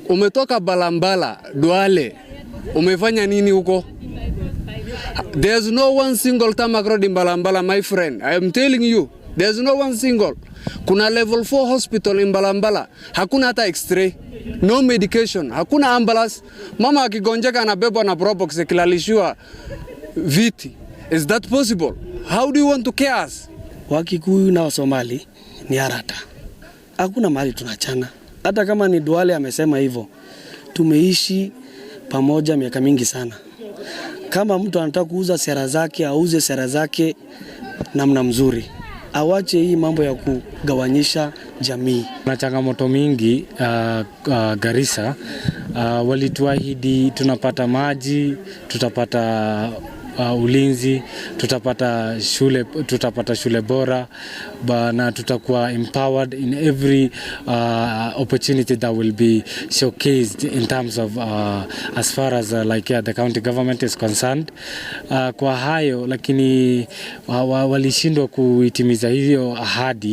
Umetoka Balambala, Duale, umefanya nini huko? There's no one single tarmac road in Balambala, my friend. I am telling you. There's no one single. Kuna level 4 hospital in Balambala. Hakuna hata x-ray. No medication. Hakuna ambulance. Mama akigonjeka anabebwa na probox akilalishiwa viti. Is that possible? How do you want to care us? Wakikuyu na Wasomali ni arata, hakuna mahali tunachana. Hata kama ni Duale amesema hivyo, tumeishi pamoja miaka mingi sana. Kama mtu anataka kuuza sera zake, auze sera zake namna mzuri, awache hii mambo ya kugawanyisha jamii. Na changamoto mingi Garissa. Walituahidi tunapata maji, tutapata ulinzi, tutapata shule bora na tutakuwa empowered in every opportunity that will be showcased in terms of as far as like, yeah, the county government is concerned. Kwa hayo lakini walishindwa kuitimiza hiyo ahadi.